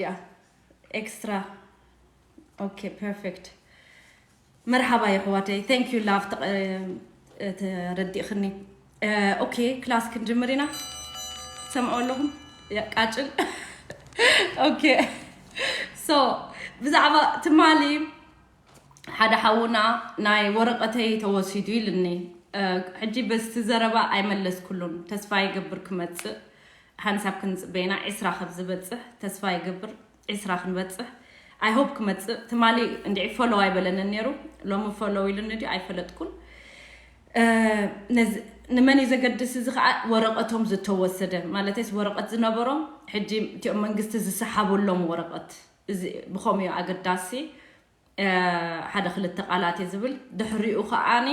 yeah, extra. Okay, perfect. መርሓባ የሕዋተይ፣ thank you love፣ ተረዲእኽኒ። Okay, ክላስ ክንጅምር ኢና። ሰምዑ ኣለኹም? ቃጭል። Okay, so ብዛዕባ ትማሊ ሓደ ሓውና ናይ ወረቐተይ ተወሲዱ ኢልኒ። ሕጂ በስቲ ዘረባ ኣይመለስኩሉን። ተስፋ ይገብር ክመጽእ፣ ሓንሳብ ክንጽበይና፣ ዒስራ ከብ ዝበጽሕ ተስፋ ይገብር። ዒስራ ክንበጽሕ፣ I hope ክመጽእ። ትማሊ እንድዒ ፎሎው ኣይበለንን ነይሩ፣ ሎሚ ፎሎው ኢሉኒ ድዩ ኣይፈለጥኩን። ንመን እዩ ዘገድስ? እዚ ከዓ ወረቐቶም ዝተወሰደ፣ ማለተይስ ወረቐት ዝነበሮም፣ ሕጂ እቲኦም መንግስቲ ዝሰሓበሎም ወረቐት፣ እዚ ብኸምኡ እዩ ኣገዳሲ። ሓደ ክልተ ቃላት እየ ዝብል። ድሕሪኡ ከዓኒ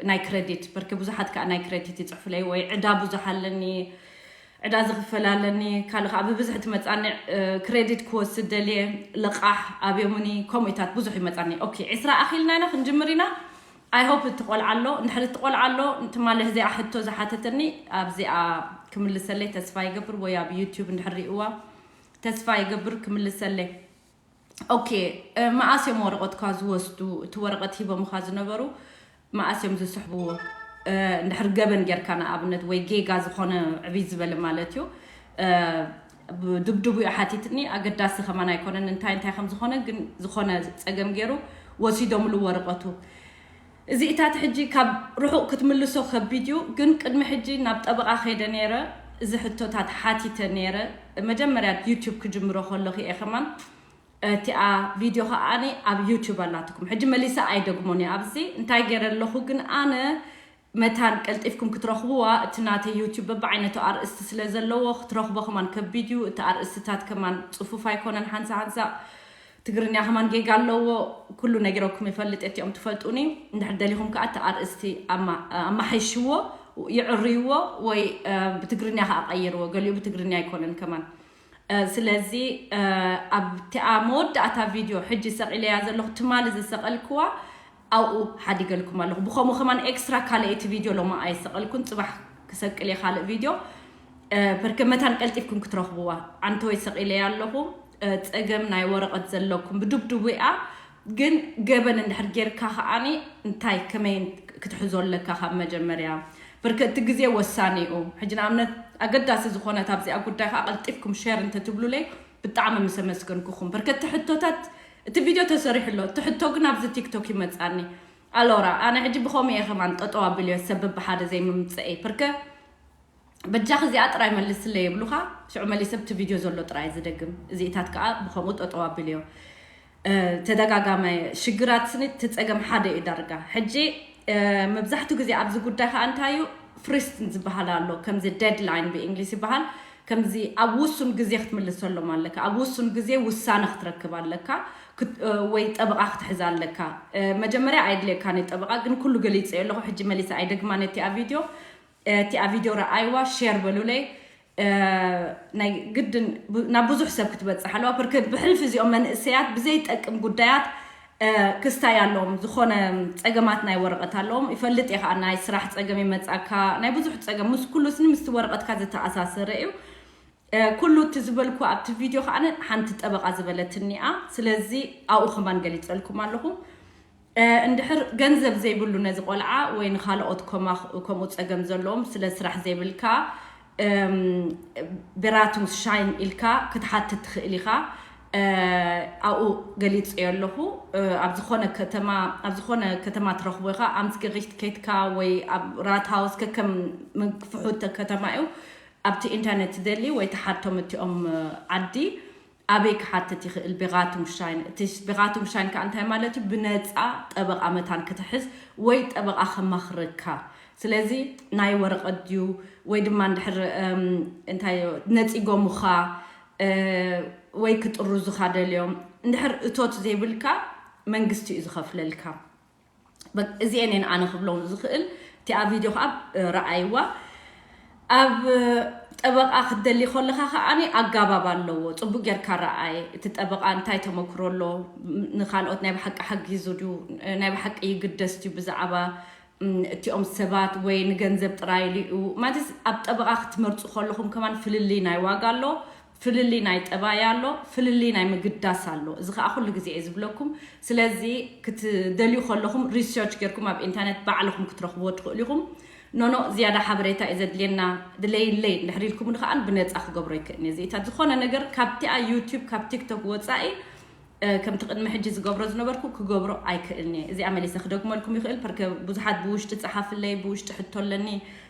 ናይ ክረዲት፣ በርኪ ብዙሓት ከዓ ናይ ክረዲት ይፅሕፉለይ፣ ወይ ዕዳ ብዙሕ ኣለኒ፣ ዕዳ ዝኽፈል ኣለኒ፣ ካልእ ከዓ ብብዝሒ ትመፃኒ፣ ክረዲት ክወስድ ደልየ፣ ልቓሕ ኣብዮምኒ፣ ከምኡታት ብዙሕ ይመፃኒ። ኦኬ፣ ዒስራ ኣኺልና ኢና ክንጅምር ኢና። I hope እቲ ቆልዓ ኣሎ። እንድሕር እቲ ቆልዓ ኣሎ፣ ትማሊ እዚኣ ሕቶ ዝሓተተኒ ኣብዚኣ ክምልሰለይ ተስፋ ይገብር፣ ወይ ኣብ ዩቲዩብ እንድሕር ሪእዋ ተስፋ ይገብር ክምልሰለይ። ኦኬ፣ መኣስ እዮም ወረቐትካ ዝወስዱ? እቲ ወረቐት ሂቦምኻ ዝነበሩ መኣስ እዮም ዝስሕብዎ? እንድሕር ገበን ጌርካ ንኣብነት፣ ወይ ጌጋ ዝኾነ ዕብይ ዝበለ ማለት እዩ። ድብድቡ እዩ ሓቲትኒ፣ ኣገዳሲ ከማን ኣይኮነን እንታይ እንታይ ከም ዝኾነ፣ ግን ዝኾነ ጸገም ገይሩ ወሲዶምሉ ወረቐቱ። እዚኢታት ሕጂ ካብ ርሑቕ ክትምልሶ ከቢድ እዩ፣ ግን ቅድሚ ሕጂ ናብ ጠበቓ ከይደ ነይረ፣ እዚ ሕቶታት ሓቲተ ነይረ። መጀመርያ ዩቲዩብ ክጅምሮ ከለኹ እየ ከማን እቲኣ ቪድዮ ከዓኒ ኣብ ዩቲዩብ ኣላትኩም። ሕጂ መሊሰ ኣይደግሞን እየ ኣብዚ እንታይ ገይረ ኣለኹ፣ ግን ኣነ መታን ቀልጢፍኩም ክትረኽብዋ፣ እቲ ናተይ ዩቲዩብ በብዓይነቱ ኣርእስቲ ስለ ዘለዎ ክትረኽቦ ከማን ከቢድ እዩ። እቲ ኣርእስትታት ከማን ጽፉፍ ኣይኮነን፣ ሓንሳ ሓንሳ ትግርኛ ከማን ጌጋ ኣለዎ። ኩሉ ነጊረኩም ይፈልጥ፣ እቲኦም ትፈልጡኒ። እንድሕር ደሊኹም ከኣ እቲ ኣርእስቲ ኣማ-፣ ኣማሓይሽዎ፣ ይዕርይዎ ወይ ብትግርኛ ከኣ ቀይርዎ። ገሊኡ ብትግርኛ ኣይኮነን ከማን። ስለዚ ኣብቲኣ መወዳእታ ቪድዮ ሕጂ ሰቒለያ ዘለኹ፣ ትማሊ ዝሰቐልክዋ፣ ኣብኡ ሓዲገልኩም ኣለኹ። ብኸምኡ ከማን ኤክስትራ ካልኣይቲ ቪድዮ ሎማ ኣይሰቐልኩን፣ ጽባሕ ክሰቅል እየ ካልእ ቪድዮ። በርከ መታን ቀልጢፍኩም ክትረኽብዋ። ኣንተ ወይ ሰቒለያ ኣለኹ። ጸገም ናይ ወረቐት ዘለኩም ብድብድቡ እያ፣ ግን ገበን እንድሕር ጌርካ ከዓኒ እንታይ ከመይ ክትሕዞ ኣለካ ካብ መጀመርያ። በርከ እቲ ግዜ ወሳኒ እዩ። ሕጂ ንኣብነት ኣገዳሲ ዝኾነት ኣብዚኣ ጉዳይ ከዓ ቀልጢፍኩም ሸር እንተትብሉለይ ብጣዕሚ ምስ ኣመስገንኩኹም። በርከ እቲ ሕቶታት፣ እቲ ቪድዮ ተሰሪሑ ኣሎ፣ እቲ ሕቶ ግን ኣብዚ ቲክቶክ ይመጻኒ። ኣሎራ፣ ኣነ ሕጂ ብኸምኡ እየ ከማን ጠጠው ኣብልዮ ሰብ ብሓደ ዘይምምጽእ እየ። በርከ በጃኺ እዚኣ ጥራይ መልስለይ ይብሉኻ፣ ሽዑ መሊሰ ኣብቲ ቪድዮ ዘሎ ጥራይ ዝደግም። እዚኢታት ከዓ ብኸምኡ ጠጠው ኣብልዮ። ተደጋጋሚ ሽግራት ስኒ እቲ ጸገም ሓደ እዩ ዳርጋ። ሕጂ መብዛሕትኡ ግዜ ኣብዚ ጉዳይ ከዓ እንታይ እዩ፣ ፍሪስትን ዝበሃል ኣሎ፣ ከምዚ ዴድላይን ብእንግሊዝ ይበሃል። ከምዚ ኣብ ውሱን ግዜ ክትምልሰሎም ኣለካ፣ ኣብ ውሱን ግዜ ውሳነ ክትረክብ ኣለካ፣ ክት-፣ ወይ ጠበቓ ክትሕዝ ኣለካ። መጀመርያ ኣይድልየካን እዩ ጠበቓ፣ ግን ኩሉ ገሊጸ ኣለኹ። ሕጂ መሊሰ ኣይደግማን እቲኣ ቪድዮ። እቲኣ ቪድዮ ረኣይዋ፣ ሼር በሉለይ። ናይ ግድን ናብ ብዙሕ ሰብ ክትበጽሕ ኣለዋ። ብርክ-፣ ብሕልፊ እዚኦም መንእሰያት ብዘይጠቅም ጉዳያት ክስታይ ኣለዎም። ዝኾነ ጸገማት ናይ ወረቐት ኣለዎም። ይፈልጥ እየ ከዓ ናይ ስራሕ ጸገም ይመጻካ፣ ናይ ብዙሕ ጸገም፣ ምስ ኩሉ ስኒ ምስቲ ወረቐትካ ዝተኣሳሰረ እዩ። ኩሉ እቲ ዝበልኩ ኣብቲ ቪድዮ ከዓ ሓንቲ ጠበቓ ዝበለትኒ እያ። ስለዚ ኣብኡ ከማን ገሊጸልኩም ኣለኹ። እንድሕር ገንዘብ ዘይብሉ ነዚ ቆልዓ ወይ ንኻልኦት ከማ-፣ ከምኡ ጸገም ዘለዎም ስለ ስራሕ ዘይብልካ፣ ቤራቱም ሻይን ኢልካ ክትሓትት ትኽእል ኢኻ። ኣብኡ ገሊጸዮ ኣለኹ። ኣብ ዝኾነ ከተማ፣ ኣብ ዝኾነ ከተማ ትረኽቦ ኢኻ። ኣምስ ገሪክት ኬትካ ወይ ኣብ ራትሃውስ ከከም ምንክፍሑ ከተማ እዩ። ኣብቲ ኢንተርነት ትደሊ ወይ ትሓቶም እቲኦም ዓዲ ኣበይ ክሓትት ይኽእል? ቤራቱም ሻይን። እቲ ቤራቱም ሻይን ከዓ እንታይ ማለት እዩ? ብነፃ ጠበቓ መታን ክትሕዝ ወይ ጠበቓ ከማኽረካ። ስለዚ ናይ ወረቐት ድዩ ወይ ድማ እንድሕር፣ እም፣ እንታይ እዩ፣ ነፂጎምኻ፣ እ፣ ወይ ክጥርዙኻ ደልዮም፣ እንድሕር እቶት ዘይብልካ መንግስቲ እዩ ዝኸፍለልካ። በ-፣ እዚኤን እየን ኣነ ክብሎም ዝኽእል። እቲኣ ቪድዮ ከዓ፣ እ፣ ረኣይዋ። ኣብ፣ እ፣ ጠበቓ ክትደሊ ከለኻ ከዓኒ ኣጋባብ ኣለዎ። ጽቡቅ ጌርካ ረኣይ። እቲ ጠበቓ እንታይ ተመክሮ ኣሎ? ም-፣ ንኻልኦት ናይ ብሓቂ ሓጊዙ ድዩ? እ፣ ናይ ብሓቂ ይግደስ ድዩ ብዛዕባ፣ እም፣ እቲኦም ሰባት ወይ ንገንዘብ ጥራይ ኢሉ እዩ? ማለትስ ኣብ ጠበቓ ክትመርጹ ከለኹም ከማን ፍልልይ ናይ ዋጋ ኣሎ። ፍልልይ ናይ ጠባይ ኣሎ፣ ፍልልይ ናይ ምግዳስ ኣሎ። እዚ ከዓ ኩሉ ግዜ እየ ዝብለኩም። ስለዚ ክትደልዩ ከለኹም ሪሰርች ጌርኩም ኣብ ኢንተርኔት ባዕልኹም ክትረኽብዎ ትኽእሉ ኢኹም። ኖኖ ዝያዳ ሓበሬታ እዩ ዘድልየና፣ ድለይለይ እንድሕር ኢልኩምኒ ከዓ ብነፃ ክገብሮ ይክእልኒ። እዚኢታት ዝኾነ ነገር ካብቲኣ ዩቲዩብ ካብ ቲክቶክ ወፃኢ ከምቲ ቅድሚ ሕጂ ዝገብሮ ዝነበርኩ ክገብሮ ኣይክእልኒ። እዚኣ መሊሰ ክደግመልኩም ይኽእል ፐርከ ብዙሓት ብውሽጢ ፀሓፍለይ፣ ብውሽጢ ሕቶ ኣለኒ፣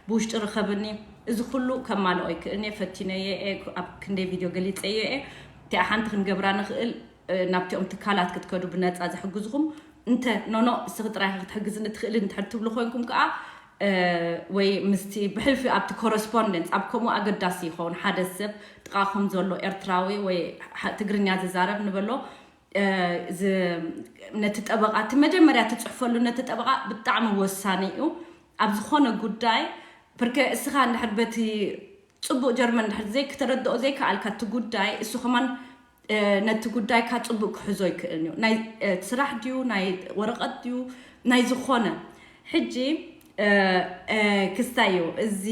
ብውሽጢ ርኸብኒ። እዚ ኩሉ ከማልኦ ይክእልኒ። ፈቲነየ እየ፣ ኣብ ክንደይ ቪድዮ ገሊፀዮ እየ። እቲኣ ሓንቲ ክንገብራ ንኽእል፣ ናብቲኦም ትካላት ክትከዱ ብነፃ ዝሕግዝኹም እንተ ኖኖ እስኺ ጥራይ ክትሕግዝኒ ትኽእሊ እንድሕር ትብሉ ኮይንኩም ከዓ ወይ ምስቲ ብሕልፊ ኣብቲ ኮረስፖንደንስ ኣብ ከምኡ ኣገዳሲ ይኸውን ሓደ ሰብ ጥቓኹም ዘሎ ኤርትራዊ ወይ ትግርኛ ዝዛረብ ንበሎ፣ ነቲ ጠበቓ እቲ መጀመርያ ትፅሕፈሉ ነቲ ጠበቓ ብጣዕሚ ወሳኒ እዩ ኣብ ዝኾነ ጉዳይ። ፕርከ እስኻ እንድሕር በቲ ፅቡቕ ጀርመን እንድሕር ዘይክተረድኦ ዘይከኣልካ እቲ ጉዳይ እሱ ከማን ነቲ ጉዳይካ ፅቡቅ ክሕዞ ይክእል እዩ ናይ ስራሕ ድዩ ናይ ወረቀት ድዩ ናይ ዝኾነ ሕጂ ክስታይ እዩ እዚ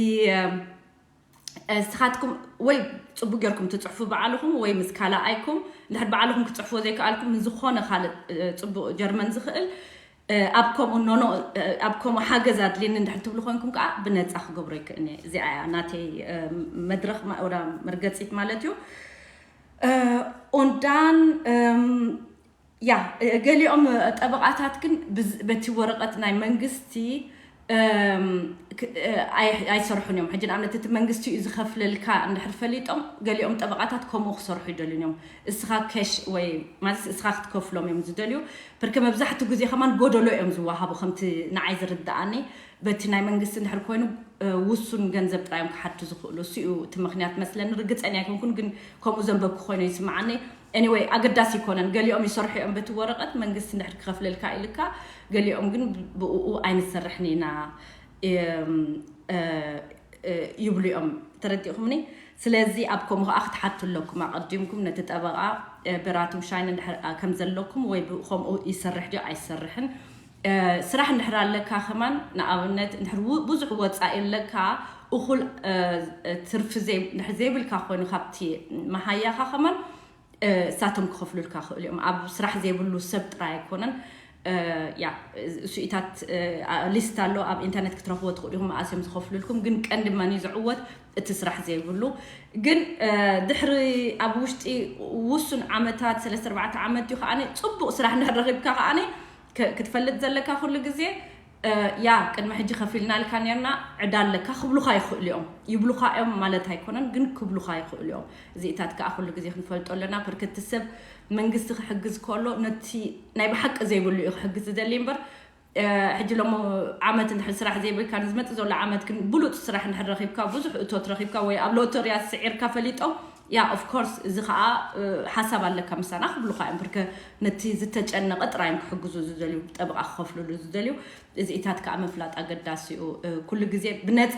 እስኻትኩም ወይ ፅቡቅ ጌርኩም ትፅሕፉ በዓልኹም ወይ ምስ ካልኣይኩም እንድሕር በዓልኹም ክትፅሕፍዎ ዘይከኣልኩም ንዝኾነ ካልእ ፅቡቅ ጀርመን ዝኽእል ኣብ ከምኡ ኖኖ ኣብ ከምኡ ሓገዝ ኣድልየኒ እንድሕር ትብሉ ኮንኩም ከዓ ብነፃ ክገብሮ ይክእልኒ እዚኣ እያ ናተይ መድረክ ወላ መርገፂት ማለት እዩ። ኦንዳን ያ ገሊኦም ጠበቓታት ግን በቲ ወረቐት ናይ መንግስቲ ኣይሰርሑን እዮም ሕጂ ንኣብነት እቲ መንግስቲ እዩ ዝኸፍለልካ እንድሕር ፈሊጦም ገሊኦም ጠበቓታት ከምኡ ክሰርሑ ይደልዩን እዮም። እስኻ ኬሽ ወይ ማለት እስኻ ክትከፍሎም እዮም ዝደልዩ። ብርከ መብዛሕትኡ ግዜ ከማን ጎደሎ እዮም ዝወሃቡ ከምቲ ንዓይ ዝርድኣኒ በቲ ናይ መንግስቲ እንድሕር ኮይኑ ውሱን ገንዘብ ጥራዮም ክሓቱ ዝኽእሉ እሱ እዩ እቲ ምክንያት መስለኒ ርግፀን ኣይኮንኩን ግን ከምኡ ዘንበብኩ ኮይኑ ይስምዓኒ። Anyway ኣገዳሲ ይኮነን ገሊኦም ይሰርሑ እዮም በቲ ወረቀት መንግስቲ እንድሕር ክኸፍለልካ ኢልካ ገሊኦም ግን ብእኡ ኣይንሰርሕን ኢና ይብሉ እዮም። ተረዲእኹምኒ? ስለዚ ኣብ ከምኡ ከዓ ክትሓቱ ኣለኩም ኣቐዲምኩም ነቲ ጠበቓ ብራቱም ሻይን እንድሕር ከም ዘለኩም ወይ ከምኡ ይሰርሕ ድዮ ኣይሰርሕን ስራሕ እንድሕር ኣለካ ከማን ንኣብነት እንድሕር ብዙሕ ወፃኢ ኣለካ እኹል ትርፊ እንድሕር ዘይብልካ ኮይኑ ካብቲ መሃያኻ ከማን እሳቶም ክኸፍሉልካ ክእሉ እዮም ኣብ ስራሕ ዘይብሉ ሰብ ጥራይ ኣይኮነን። ያ እሱኢታት ሊስት ኣሎ ኣብ ኢንተርኔት ክትረኽቦ ትኽእሉ ኢኹም መኣስ እዮም ዝኸፍሉልኩም ግን ቀንዲ መን እዩ ዝዕወት እቲ ስራሕ ዘይብሉ ግን ድሕሪ ኣብ ውሽጢ ውሱን ዓመታት ሰለስተ ኣርባዕተ ዓመት እዩ ከዓነ ፅቡቅ ስራሕ እንድሕር ረኺብካ ከዓነ ክትፈልጥ ዘለካ ኩሉ ግዜ ያ ቅድሚ ሕጂ ከፊልናልካ ነርና ዕዳ ኣለካ ክብሉካ ይኽእሉ እዮም ይብሉካ እዮም ማለት ኣይኮነን ግን ክብሉካ ይኽእሉ እዮም እዚኢታት ከዓ ኩሉ ግዜ ክንፈልጦ ኣለና ብርክቲ ሰብ መንግስቲ ክሕግዝ ከሎ ነቲ ናይ ብሓቂ ዘይብሉ እዩ ክሕግዝ ዝደሊ እምበር ሕጂ ሎሞ ዓመት እንድሕር ስራሕ ዘይብልካ ንዝመፅእ ዘሎ ዓመት ግን ብሉፅ ስራሕ እንድሕር ረኪብካ ብዙሕ እቶት ረኪብካ ወይ ኣብ ሎተርያ ስዒርካ ፈሊጦም ያ of course እዚ ከዓ ሓሳብ ኣለካ ምሳና ክብሉካ እዮም ብርከ ነቲ ዝተጨነቀ ጥራዮም ክሕግዙ ዝደልዩ ጠበቃ ክከፍልሉ ዝደልዩ እዚኢታት ከዓ ምፍላጥ ኣገዳሲ እዩ ኩሉ ግዜ ብነፃ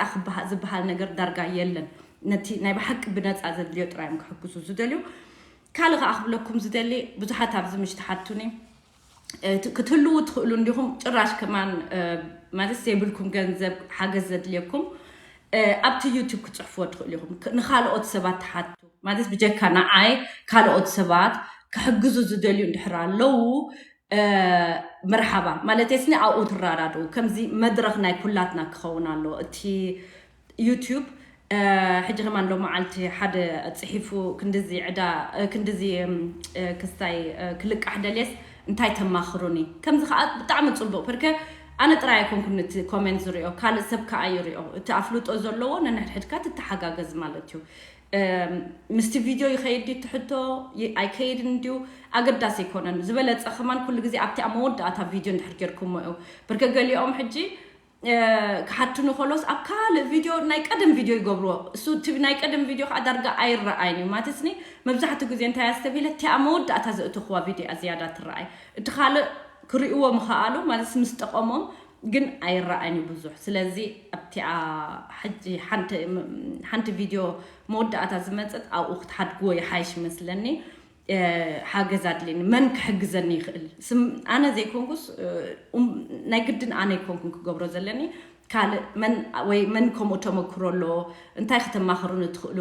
ዝበሃል ነገር ዳርጋ የለን ነቲ ናይ ብሓቂ ብነፃ ዘድልዮ ጥራዮም ክሕግዙ ዝደልዩ ካልእ ከዓ ክብለኩም ዝደሊ ብዙሓት ኣብዚ ምሽ ትሓቱኒ ክትህልዉ ትኽእሉ እንዲኹም ጭራሽ ከማን ማለት ዘይብልኩም ገንዘብ ሓገዝ ዘድልየኩም ኣብቲ ዩቱብ ክፅሕፍዎ ትኽእሉ ኢኹም ንካልኦት ሰባት ትሓቱ ማለት ብጀካ ንዓይ ካልኦት ሰባት ክሕግዙ ዝደልዩ እንድሕር ኣለዉ መርሓባ ማለት ስኒ ኣብኡ ትራዳድኡ ከምዚ መድረክ ናይ ኩላትና ክኸውን ኣሎ እቲ ዩቱብ ሕጂ ከማን ሎ መዓልቲ ሓደ ፅሒፉ ክንድዚ ዕዳ ክንድዚ ክስታይ ክልቃሕ ደልየስ እንታይ ተማኽሩኒ ከምዚ ከዓ ብጣዕሚ ፅቡቅ ፐርከ ኣነ ጥራይ ኣይኮንኩን እቲ ኮሜንት ዝሪኦ ካልእ ሰብ ከዓ ይሪኦ እቲ ኣፍልጦ ዘለዎ ነንሕድሕድካ ትተሓጋገዝ ማለት እዩ ምስቲ ቪድዮ ይኸይድ ድዩ ትሕቶ ኣይከይድን ድዩ ኣገዳሲ ኣይኮነን ዝበለፀ ከማን ኩሉ ግዜ ኣብቲ ኣብ መወዳእታ ቪድዮ እንድሕር ጌርኩሞ እዩ ፐርከ ገሊኦም ሕጂ ክሓትኑ ከሎስ ኣብ ካልእ ቪድዮ ናይ ቀደም ቪድዮ ይገብርዎ እሱ እቲ ናይ ቀደም ቪድዮ ከዓ ዳርጋ ኣይረኣይን እዩ ማለትስኒ መብዛሕትኡ ግዜ እንታይ ኣስተብሂለ እቲ ኣብ መወዳእታ ዘእተኽዋ ቪድዮ እያ ዝያዳ ትረኣይ እቲ ካልእ ክርእይዎ ምኸኣሉ ማለት ምስ ጠቐሞም ግን ኣይረኣይን እዩ ብዙሕ ስለዚ ኣብቲኣ ሕጂ ሓንቲ ቪድዮ መወዳእታ ዝመፀት ኣብኡ ክትሓድግዎ ይሓይሽ ይመስለኒ ሓገዝ ኣድልኒ መን ክሕግዘኒ ይኽእል ኣነ ዘይኮንኩስ ናይ ግድን ኣነ ይኮንኩን ክገብሮ ዘለኒ ካልእ መን ወይ መን ከምኡ ተመክሮ ኣለዎ እንታይ ከተማኽሩኒ ትኽእሉ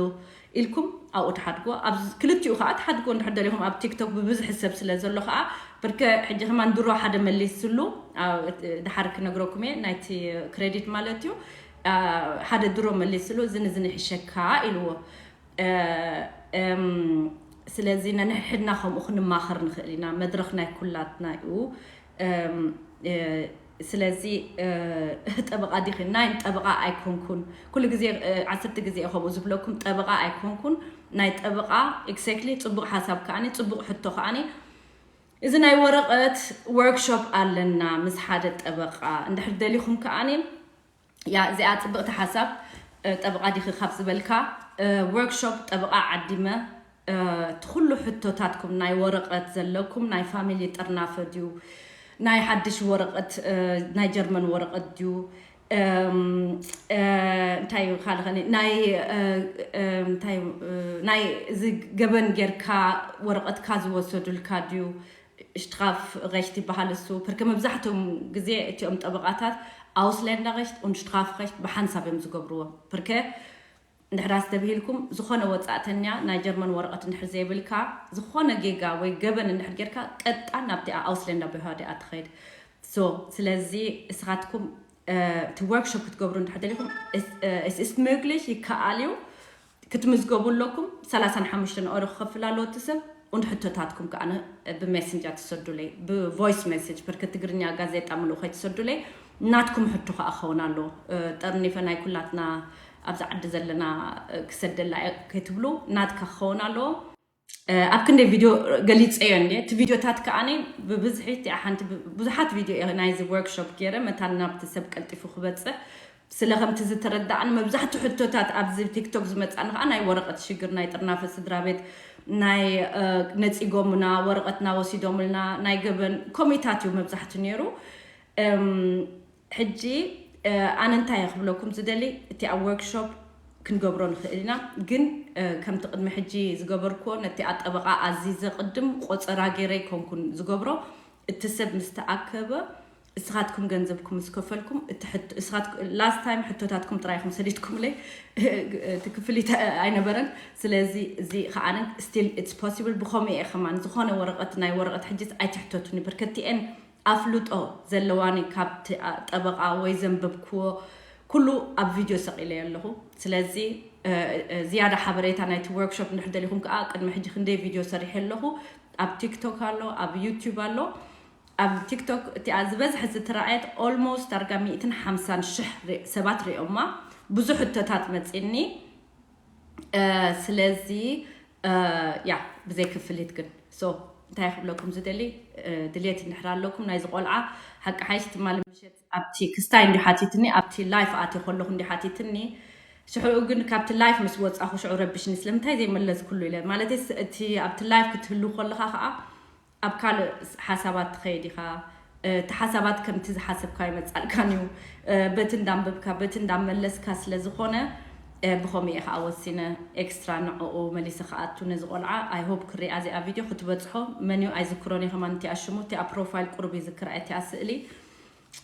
ኢልኩም ኣብኡ ትሓድጎ። ኣብ ክልቲኡ ከዓ ትሓድጎ እንድሕር ደሊኹም፣ ኣብ ቲክቶክ ብብዝሒ ሰብ ስለ ዘሎ ከዓ። ብርከ ሕጂ ከማን ድሮ ሓደ መሊስሉ፣ ኣብ፣ ድሓር ክነግረኩም እየ፣ ናይቲ ክሬዲት ማለት እዩ። አ፣ ሓደ ድሮ መሊስሉ፣ "እዝን እዝን ይሕሸካ" ኢልዎ። እ፣ እም፣ ስለዚ ነንሕድና ከምኡ ክንማኸር ንኽእል ኢና። መድረኽ ናይ ኩላትና እዩ። እም፣ እ፣ ስለዚ፣ እ፣ ጠበቓ ዲኺ? ናይ ጠበቓ ኣይኮንኩን። ኩሉ ግዜ፣ እ፣ ዓሰርተ ግዜ እየ ከምኡ ዝብለኩም፣ ጠበቓ ኣይኮንኩን። ናይ ጠበቓ ኤግዛክትሊ ጽቡቕ ሓሳብ ከኣኒ፣ ጽቡቕ ሕቶ ከኣኒ። እዚ ናይ ወረቐት ወርክሾፕ ኣለና ምስ ሓደ ጠበቓ። እንድሕር ደሊኹም ከኣኒ፣ ያ፣ እዚኣ ጽብቕቲ ሓሳብ፣ እ፣ ጠበቓ ዲኺ ካብ ዝበልካ፣ እ፣ ወርክሾፕ ጠበቓ ዓዲመ፣ እ፣ እቲ ኩሉ ሕቶታትኩም፣ ናይ ወረቐት ዘለኩም፣ ናይ ፋሚሊ ጥርናፈ ድዩ፣ ናይ ሓድሽ ወረቐት፣ እ፣ ናይ ጀርመን ወረቐት ድዩ፣ እም፣ እ፣ እንታይ እዩ ካልእ ከኒ፣ ናይ፣ እ፣ እ፣ እንታይ እዩ፣ እ፣ ናይ እዚ ገበን ጌርካ ወረቐትካ ዝወሰዱልካ ድዩ፣ ሽትራፍ ረሽት ይበሃል እሱ። ብርከ መብዛሕትኦም ግዜ እቲኦም ጠበቓታት ኣውስሌንዳ ረሽት ኡን ሽትራፍ ረሽት ብሓንሳብ እዮም ዝገብርዎ። ብርከ እንድሕር ኣስተብሂልኩም፣ ዝኾነ ወጻእተኛ ናይ ጀርመን ወረቐት እንድሕር ዘይብልካ፣ ዝኾነ ጌጋ ወይ ገበን እንድሕር ጌርካ፣ ቀጥታ ናብቲ ኣውስሌንዳ ብሃደ እያ ትኸይድ። ሶ፣ ስለዚ እስኻትኩም፣ እ፣ እቲ ወርክሾፕ ክትገብሩ እንድሕር ደሊኹም፣ እስ-፣ እ፣ እስ-፣ እስ መግሊሽ ይከኣል እዩ። ክትምዝገቡ ኣለኩም። ሰላሳን ሓሙሽተን ኦሮ ክኸፍል ኣለዎ እቲ ሰብ። እንድ ሕቶታትኩም ከኣ ን-፣ ብሜሴንጀር ትሰዱለይ፣ ብቮይስ ሜሴጅ፣ ብርክ ትግርኛ ጋዜጣ ምልኡ ከይትሰዱለይ፣ ናትኩም ሕቶ ከኣ ክኸውን ኣለዎ። እ፣ ጠርኒፈ ናይ ኩላትና ኣብዚ ዓዲ ዘለና፣ እ፣ ክሰደላ እየ ከይትብሉ፣ ናትካ ክኸውን ኣለዎ። እ፣ ኣብ ክንደይ ቪድዮ ገሊጸዮ እንዴ? እቲ ቪድዮታት ከኣኒ ብብዝሒ፣ እቲኣ ሓንቲ ብ-፣ ብዙሓት ቪድዮ እየ ናይዚ ወርክሾፕ ገይረ፣ መታን ናብቲ ሰብ ቀልጢፉ ክበጽሕ። ስለ ከምቲ ዝተረዳእኒ፣ መብዛሕትኡ ሕቶታት ኣብዚ ቲክቶክ ዝመጻኒ ከኣ ናይ ወረቐት ሽግር፣ ናይ ጥርናፈ ስድራ ቤት፣ ናይ፣ እ፣ ነጺጎምና፣ ወረቐትና ወሲዶምልና፣ ናይ ገበን ኮሜታት እዩ መብዛሕትኡ ነይሩ። እም፣ ሕጂ፣ እ፣ ኣነ እንታይ እየ ክብለኩም ዝደሊ፣ እቲ ኣብ ወርክሾፕ ክንገብሮ ንኽእል ኢና፣ ግን፣ እ፣ ከምቲ ቅድሚ ሕጂ ዝገበርኩዎ፣ ነቲ ጠበቓ ኣዚዘ ቅድም ቆጸራ ገይረ ኣይኮንኩን ዝገብሮ። እቲ ሰብ ምስ ተኣከበ፣ እስኻትኩም ገንዘብኩም ምስ ከፈልኩም፣ እቲ ሕቶ፣ እስኻትኩ-፣ ላስት ታይም ሕቶታትኩም ጥራይ ኢኹም ሰዲድኩምለይ፣ እቲ ክፍሊት ኣይነበረን። ስለዚ እዚ ከኣ ስቲል ኢትስ ፖሲብል። ብኸምኡ እየ ከማን ዝኾነ ወረቐት፣ ናይ ወረቐት ሕጅስ ኣይትሕተቱኒ። ብርከቲኤን ኣፍልጦ ዘለዋኒ ካብቲ፣ አ፣ ጠበቓ ወይ ዘንበብክዎ ኩሉ ኣብ ቪድዮ ሰቒለዮ ኣለኹ። ስለዚ፣ እ፣ እ፣ ዝያዳ ሓበሬታ ናይቲ ወርክሾፕ እንድሕር ደሊኹም ከኣ፣ ቅድሚ ሕጂ ክንደይ ቪድዮ ሰሪሐ ኣለኹ። ኣብ ቲክቶክ ኣሎ፣ ኣብ ዩቲዩብ ኣሎ። ኣብ ቲክቶክ እቲኣ ዝበዝሐ ዝተራእየት ኦልሞስት ዳርጋ ሚእትን ሓምሳን ሽሕ ሪ-፣ ሰባት ሪኦማ። ብዙሕ ሕቶታት መጺኒ። እ፣ ስለዚ፣ እ፣ ያ፣ ብዘይ ክፍሊት ግን። ሶ፣ እንታይ ክብለኩም ዝደሊ፣ እ፣ ድልየት እንድሕር ኣለኩም፣ ናይዚ ቆልዓ ሓቂ ሓይሽ ትማሊ ምሸት ኣብቲ ክስታይ እንዲ ሓቲትኒ፣ ኣብቲ ላይፍ ኣትየ ከለኹ እንዲ ሓቲትኒ፣ ሽዑ ግን ካብቲ ላይፍ ምስ ወጻኹ ሽዑ ረቢሽኒ፣ ስለምንታይ ዘይመለስኩሉ ኢለ። ማለተይ ስ-፣ እቲ ኣብቲ ላይፍ ክትህሉ ከለኻ ኸኣ ኣብ ካልእ ስ-፣ ሓሳባት ትኸይድ ኢኻ። እ፣ እቲ ሓሳባት ከምቲ ዝሓሰብካ ይመጻልካን እዩ። እ፣ በቲ እንዳንበብካ፣ በቲ እንዳመለስካ ስለ ዝኾነ፣ እ፣ ብኸምኡ እየ ኸኣ ወሲነ ኤክስትራ ንዕኡ መሊሰ ክኣቱ ነዚ ቆልዓ። ኣይ ሆፕ ክሪኣ እዚኣ ቪድዮ ክትበጽሖ። መን እዩ ኣይዝክሮን እየ ከማን እቲኣ ሽሙ፣ እቲኣ ፕሮፋይል ቁሩብ ይዝክራ እየ እቲኣ ስእሊ።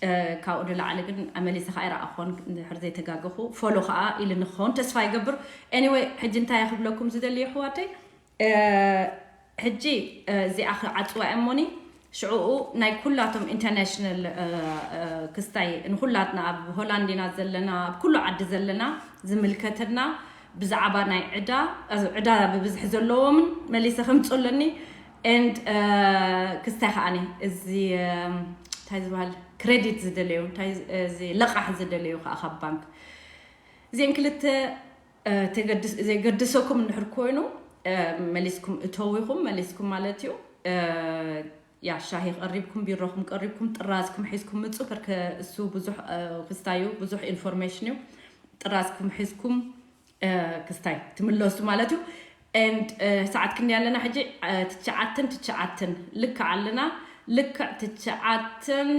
እ፣ ካብኡ ንላዕሊ ግን መሊሰ ኸኣ ይረኣኾን እንድሕር ዘይተጋገኹ። ፎሎ ኸኣ ኢልኒ ክኸውን ተስፋ ይገብር። ኤኒወይ፣ ሕጂ እንታይ እየ ክብለኩም ዝደሊ ኣሕዋተይ? እ፣ ሕጂ፣ እ፣ እዚኣ ክዓጽዋ እየ እሞኒ፣ ሽዑኡ ናይ ኩላቶም ኢንተርናሽናል፣ እ፣ እ፣ ክስታይ ንኹላትና ኣብ ሆላንድ ኢና ዘለና፣ ኣብ ኩሉ ዓዲ ዘለና ዝምልከተና ብዛዕባ ናይ ዕዳ፣ እ፣ ዕዳ ብብዝሒ ዘለዎምን መሊሰ ከምጽእ ኣለኒ። ኤንድ፣ እ፣ ክስታይ ከኣኒ እዚ፣ እ፣ እንታይ ዝበሃል ክሬዲት ዝደለዩ፣ እንታይ ዝ-፣ እዚ ለቃሕ ዝደለዩ ከኣ ካብ ባንክ። እዚአን ክልተ፣ እ፣ ተገድስ-፣ ዘገድሰኩም እንድሕር ኮይኑ፣ እ፣ መሊስኩም እተው ኢኹም፣ መሊስኩም ማለት እዩ። እ፣ ያ፣ ሻሂ ቀሪብኩም፣ ቢሮኹም ቀሪብኩም፣ ጥራዝኩም ሒዝኩም ምጹ። ፐርከ እሱ ብዙሕ፣ እ፣ ክስታዩ ብዙሕ ኢንፎርሜሽን እዩ። ጥራዝኩም ሒዝኩም፣ እ፣ ክስታይ ትምለሱ ማለት እዩ። ኤንድ፣ እ፣ ሰዓት ክንደይ ኣለና ሕጂ? እ፣ ትሽዓተን ትሽዓተን ልክዕ ኣለና። ልክዕ ትሽዓተን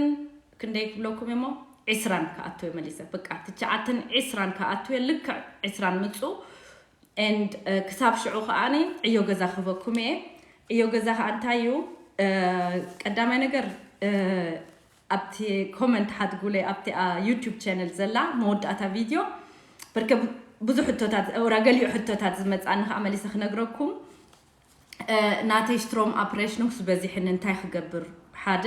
ክንደይ ክብለኩም እሞ? ዒስራን ክኣቱ እየ መሊሰ። በቃ፣ ትሽዓተን ዒስራን ክኣቱ እየ። ልክዕ ዒስራን ምጹ። ኤንድ፣ እ፣ ክሳብ ሽዑ ከኣኒ ዕዮ ገዛ ክህበኩም እየ። ዕዮ ገዛ ከኣ እንታይ እዩ? እ፣ ቀዳማይ ነገር፣ እ፣ ኣብቲ ኮመንት ሓድጉለይ፣ ኣብቲ፣ ኣ፣ ዩቲዩብ ቻነል ዘላ መወዳእታ ቪድዮ። በርከ ብ-፣ ብዙሕ ሕቶታት፣ እውራ ገሊኡ ሕቶታት ዝመጻኒ ከዓ መሊሰ ክነግረኩም። ናተይ ስትሮም ኣፕሬሽን ክስ በዚሕን እንታይ ክገብር? ሓደ፣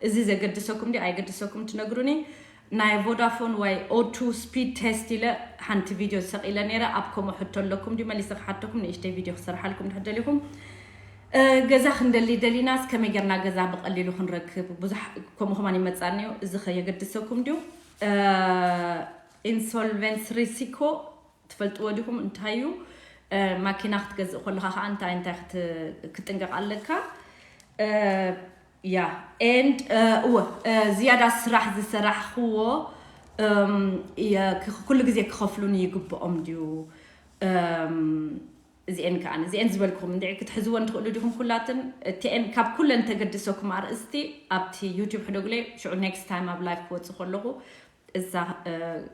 እዚ ዘገድሰኩም ድዩ ኣይገድሰኩም ትነግሩኒ። ናይ ቮዳፎን ወይ ኦቱ ስፒድ ቴስት ኢለ ሓንቲ ቪድዮ ሰቂለ ነይረ። ኣብ ከምኡ ሕቶ ኣለኩም ድዩ መሊሰ ክሓተኩም ንእሽተይ ቪድዮ ክሰርሓልኩም ድሕር ደሊኹም። ገዛ ክንደሊ ደሊናስ ከመይ ጌርና ገዛ ብቐሊሉ ክንረክብ? ብዙሕ ከምኡ ከማን ይመጻኒ እዩ። እዚ ከ የገድሰኩም ድዩ? ኢንሶልቨንስ ሪሲኮ ትፈልጥዎ ዲኹም? እንታይ እዩ? ማኪና ክትገዝእ ከለኻ ከዓ እንታይ እንታይ ክጥንቀቕ ኣለካ? ያ ኤንድ እወ፣ ዝያዳ ስራሕ ዝሰራሕኽዎ ኩሉ ግዜ ክኸፍሉኒ ይግብኦም ድዩ? እዚኤን ከዓ እዚኤን ዝበልኩም እንድዒ ክትሕዝወን ትኽእሉ ዲኹም? ኩላትን እቲኤን ካብ ኩለን ተገድሰኩም ኣርእስቲ ኣብቲ ዩቲብ ሕደጉለይ። ሽዑ ኔክስት ታይም ኣብ ላይፍ ክወፅእ ከለኹ እዛ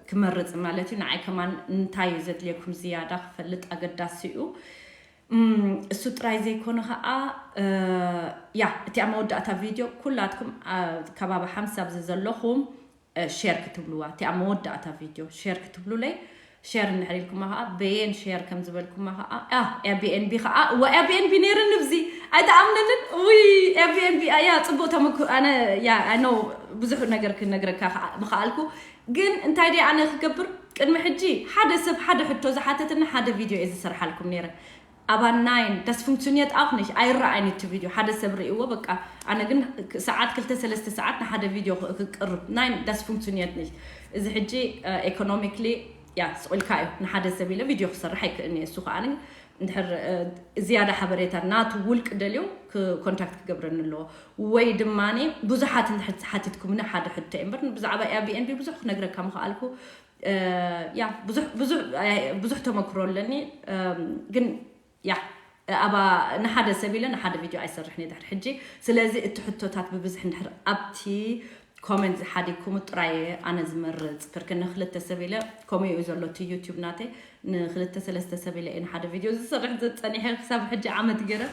ክመርፅ ማለት እዩ። ንዓይ ከማን እንታይ እዩ ዘድልየኩም ዝያዳ ክፈልጥ ኣገዳሲ እዩ። እሱ ጥራይ ዘይኮነ ከዓ ያ እቲኣ መወዳእታ ቪድዮ ኩላትኩም ከባቢ ሓምሳ ኣብዚ ዘለኹም ሼር ክትብልዋ፣ እቲኣ መወዳእታ ቪድዮ ሼር ክትብሉለይ። ሼር እንድሕር ኢልኩማ ከዓ በየን ሼር ከም ዝበልኩማ ከዓ ኤርቢኤንቢ ከዓ፣ እዋ ኤርቢኤንቢ ነይርኒ ብዚ ኣይተኣምነንን። ውይ ኤርቢኤንቢ ኣያ ፅቡቅ ተመኩ ኣነ ያ ኣይ ኖ ብዙሕ ነገር ክነግረካ ምክኣልኩ። ግን እንታይ ደ ኣነ ክገብር ቅድሚ ሕጂ ሓደ ሰብ ሓደ ሕቶ ዝሓተትና ሓደ ቪድዮ እየ ዝሰርሓልኩም ነይረ። Aber nein, das funktioniert auch nicht. ኣይረኣይን እቲ ቪድዮ ሓደ ሰብ ርእይዎ በቃ። ኣነ ግን ሰዓት ክልተ ሰለስተ ሰዓት ንሓደ ቪድዮ ክቅርብ ናይ das funktioniert nicht። እዚ ሕጂ economically ያ ስቑልካ እዩ። ንሓደ ሰብ ኢለ ቪድዮ ክሰርሕ ኣይክእልን እየ። እሱ ከዓ እንድሕር ዝያዳ ሓበሬታ ናቱ ውልቅ ደልዩ ኮንታክት ክገብረኒ ኣለዎ። ወይ ድማ ብዙሓት እንድሕር ሓቲትኩምኒ ሓደ ሕቶ እየ እምበር ብዛዕባ ኤርቢኤንቢ ብዙሕ ክነግረካ ምክኣልኩ። ያ ብዙሕ ተመክሮ ኣለኒ። ግን ያ ኣባ ንሓደ ሰብ ኢለ ንሓደ ቪድዮ ኣይሰርሕን እየ ድሕሪ ሕጂ። ስለዚ እቲ ሕቶታት ብብዝሒ እንድሕር ኣብቲ ኮመንት ዝሓዲግኩሙ ጥራይ እየ ኣነ ዝመርፅ። ብርክ ንክልተ ሰብ ኢለ ከምኡ እዩ ዘሎ እቲ ዩቲብ ናተይ። ንክልተ ሰለስተ ሰብ ኢለ እየ ንሓደ ቪድዮ ዝሰርሕ ዘፀኒሐ ክሳብ ሕጂ ዓመት ገይረ።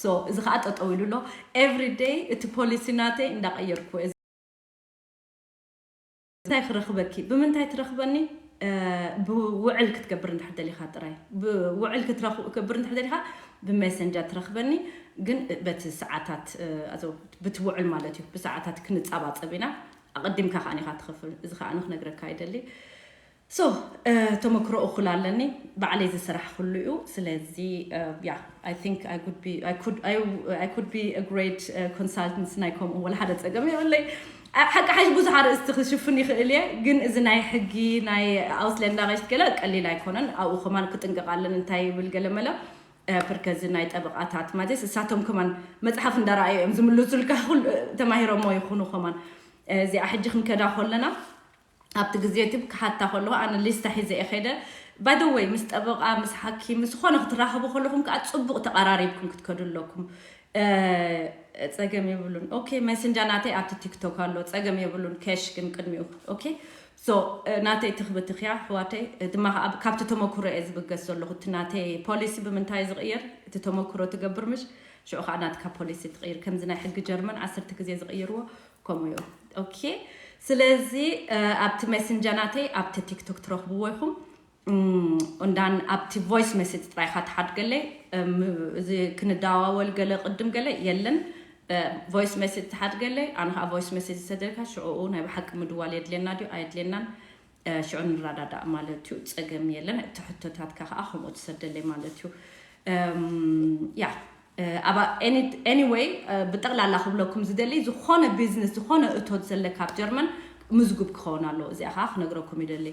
So እዚ ከዓ ጠጠው ኢሉ ኣሎ። ኤቭሪ ደይ እቲ ፖሊሲ ናተይ እንዳቀየርኩ እየ። እንታይ ክረኽበኪ? ብምንታይ ትረኽበኒ? ብውዕል ክትገብር እንድሕር ደሊኻ ጥራይ። ብውዕል ክትገብር እንድሕር ደሊኻ ብሜሰንጀር ትረኽበኒ። ግን በቲ ሰዓታት ብቲ ውዕል ማለት እዩ። ብሰዓታት ክንጻባጸብ ኢና። ኣቐዲምካ ከኣ ኢኻ ትኸፍል። እዚ ከኣ ክነግረካ ይደሊ። So ተመክሮ እኹል ኣለኒ። ባዕለይ ዝሰራሕኩሉ እዩ። ስለዚ yeah, I think I could be I could I, I could be a great consultant ናይ ከምኡ ወላ ሓደ ጸገም የብለይ። ሓቂ ሓሽ ብዙሕ ኣርእስቲ ክሽፍን ይኽእል እየ፣ ግን እዚ ናይ ሕጊ ናይ ኣውስሌንዳ ገሽት ገለ ቀሊል ኣይኮነን። ኣብኡ ከማን ክጥንቀቕ ኣለኒ እንታይ ይብል ገለ መለ። ብርከዚ ናይ ጠበቃታት ማለት እሳቶም ከማን መጽሓፍ እንዳረኣዩ እዮም ዝምልሱልካ። ተማሂሮሞ ይኹኑ ከማን እዚኣ ሕጂ ክንከዳ ከለና ኣብቲ ግዜ እቲ ክሓታ ከለኹ ኣነ ሊስታ ሒዘ እየ ከይደ። By the way ምስ ጠበቃ ምስ ሓኪም ምስ ዝኾነ ክትራኸቡ ከለኹም ከዓ ፅቡቅ ተቀራሪብኩም ክትከዱ ኣለኩም። ጸገም የብሉን። ኦኬ ሜሰንጃ ናተይ ኣብቲ ቲክቶክ ኣሎ። ጸገም የብሉን። ኬሽ ግን ቅድሚኡ ኦኬ። So ናተይ ትኽብትኽያ ኣሕዋተይ ድማ ካብቲ ተመክሮ እየ ዝብገስ ዘለኹ። እቲ ናተይ ፖሊሲ ብምንታይ ዝቕየር እቲ ተመክሮ ትገብር ምሽ ሽዑ ከዓ ናትካ ፖሊሲ ትቕይር። ከምዚ ናይ ሕጊ ጀርመን ዓሰርተ ግዜ ዝቕይርዎ ከምኡ እዩ። ኦኬ ስለዚ ኣብቲ ሜሰንጀር ናተይ ኣብቲ ቲክቶክ ትረኽብዎ ኢኹም። እንዳን ኣብቲ ቮይስ ሜሴጅ ጥራይካ ትሓድገለይ። እዚ ክንደዋወል ገለ ቅድም ገለ የለን። ቮይስ ሜሴጅ ትሓድገለይ ኣነ ከዓ ቮይስ ሜሴጅ ዝሰደልካ ሽዕኡ ናይ ብሓቂ ምድዋል የድልየና ድዩ ኣየድልየናን። ሽዑ ንረዳዳእ ማለት እዩ። ፀገም የለን። እቲ ሕቶታትካ ከዓ ከምኡ ትሰደለይ ማለት እዩ። ያ ኣባ ኤኒወይ ብጠቕላላ ክብለኩም ዝደሊ ዝኾነ ቢዝነስ ዝኾነ እቶት ዘለካ ኣብ ጀርመን ምዝጉብ ክኸውን ኣለዎ። እዚኣ ከዓ ክነግረኩም ይደሊ።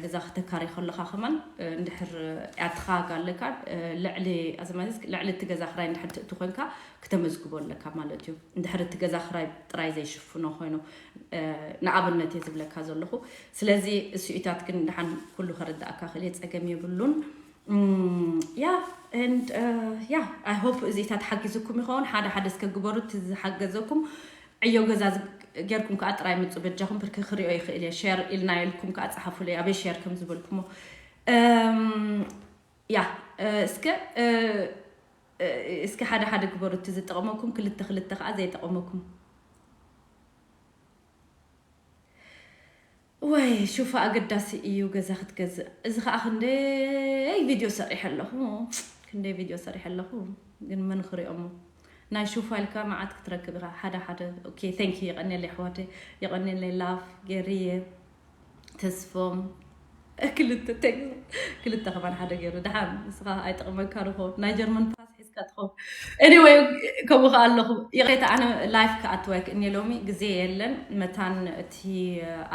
ገዛ ክተካሪ ከለካ ከማን እንድሕር ያትኻ ጋለካ ልዕሊ ኣዘማዚስ ልዕሊ እቲ ገዛ ክራይ እንድሕር ትእቲ ኮይንካ ክተመዝግቦ ኣለካ ማለት እዩ። እንድሕር እቲ ገዛ ክራይ ጥራይ ዘይሽፍኖ ኮይኑ ንኣብነት እየ ዝብለካ ዘለኹ። ስለዚ እሱኢታት ግን ድሓን ኩሉ ከረዳእካ ክእል እየ፣ ጸገም የብሉን። ያ and yeah I hope እዚታት ሓጊዝኩም ይኸውን። ሓደ ሓደ እስከ ግበሩ እቲ ዝሓገዘኩም ዕዮ ገዛ ጌርኩም ከዓ ጥራይ ምፁ በጃኹም። ብርክ ክሪኦ ይኽእል እየ ሸር ኢልና ኢልኩም ከዓ ፀሓፉለይ ኣበይ ሸር ከም ዝበልኩሞ። ያ እስከ እስከ ሓደ ሓደ ግበሩ እቲ ዝጠቐመኩም ክልተ ክልተ ከዓ ዘይጠቐመኩም። ወይ ሹፋ ኣገዳሲ እዩ ገዛ ክትገዝእ። እዚ ከዓ ክንደይ ቪድዮ ሰሪሐ ኣለኹ፣ ክንደይ ቪድዮ ሰሪሐ ኣለኹ፣ ግን መን ክሪኦሞ? ናይ ሹፋ ኢልካ መዓት ክትረክብ ኢኻ። ሓደ ሓደ። ኦኬ፣ thank you፣ የቐንየለይ ኣሕዋተይ፣ የቐንየለይ ላቭ ገርየ፣ ተስፎም፣ ክልተ፣ thank you። ክልተ ከማን ሓደ ገይሩ። ደሓን ንስኻ ኣይጠቕመካ ርኾ፣ ናይ ጀርመን ፓስ ሒዝካ ትኾ። Anyway፣ ከምኡ ከኣ ኣለኹ። ይቕሬታ፣ ኣነ ላይፍ ክኣትወክ እኔ ሎሚ ግዜ የለን። መታን እቲ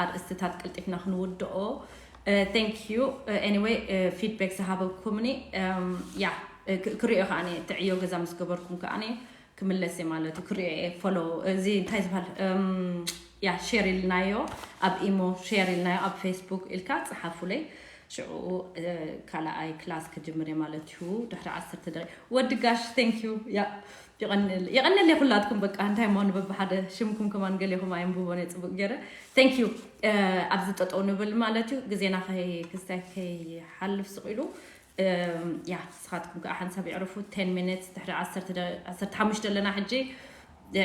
ኣርእስትታት ቀልጢፍና ክንውድኦ። Thank you። Anyway፣ ፊድባክ ዝሃበኩምኒ፣ ያ፣ ክሪኦ ከኣ እየ፣ ትዕዮ ገዛ ምስ ገበርኩም ከኣ እየ ክምለስ እየ ማለት እዩ። ክሪኦ እየ፣ ፎሎ፣ እዚ እንታይ ዝበሃል፣ ያ፣ ሼር ኢልናዮ፣ ኣብ ኢሞ ሼር ኢልናዮ፣ ኣብ ፌስቡክ ኢልካ ጽሓፉለይ። ሽዑ ካልኣይ ክላስ ክጅምር እየ ማለት እዩ። ድሕሪ ዓሰርተ ደቂቕ። ወዲ ጋሽ፣ thank you። ያ፣ የቐንል-፣ የቐንለይ ኩላትኩም። በቃ እንታይ እሞ ንበብ ሓደ ሽምኩም ከማን ገሌኹም ኣየንብቦን እየ ጽቡቕ ገይረ። Thank you። ኣብዚ ጠጠው ንብል ማለት እዩ። ግዜና ከይ-፣ ክስታይ ከይሓልፍ ስቕ ኢሉ። ያ፣ ንስኻትኩም ከዓ ሓንሳብ የዕርፉ። Ten minutes፣ ድሕሪ ዓሰርተ ደ-፣ ዓሰርተ ሓሙሽተ ኣለና ሕጂ።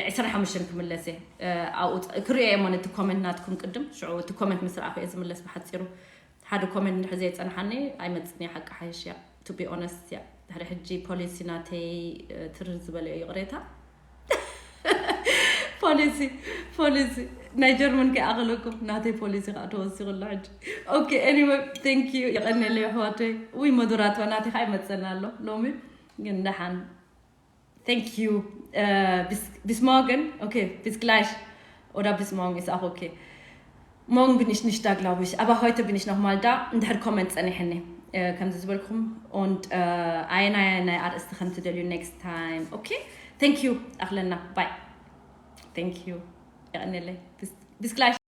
ዒስራን ሓሙሽተን ክምለስ እየ። ኣብኡ ፅ-፣ ክሪኦ እየ እሞ ነቲ ኮመንት ናትኩም ቅድም። ሽዑ እቲ ኮመንት ምስ ረኣኹ እየ ዝምለስ ብሓፂሩ። ሓደ ኮመንት እንድሕር ዘይጸንሓኒ ኣይመጽእን እየ፣ ሓቂ ሓይሽ እያ። To be honest እያ። ድሕሪ ሕጂ ፖሊሲ ናተይ፣ እ፣ ትርር ዝበለ እዩ፣ ይቕሬታ። ፖሊሲ፣ ፖሊሲ ናይ ጀርመን ከይኣኸለኩም ናተይ ፖሊሲ ከዓ ተወሲኹ ኣሎ ሕጂ። ኦኬ፣ anyway፣ thank you፣ የቐንየለይ ኣሕዋተይ። ውይ፣ መዱራትዋ ናተይ ከዓ ይመጸና ኣሎ ሎሚ፣ ግን ደሓን። Thank you። Bis morgen። Okay, bis gleich። Oder bis morgen ist auch okay. Morgen bin ich nicht da, glaube ich. Aber heute bin ich noch mal da. እንድሕር ኮመንት ጸኒሕኒ፣ ከምዚ ዝበልኩም። Und ኣየናይ ኣርእስቲ ከም ትደልዩ next time። Okay? Thank you። ኣኽለና። Bye። Thank you። የቐንየለይ። Bis, bis gleich።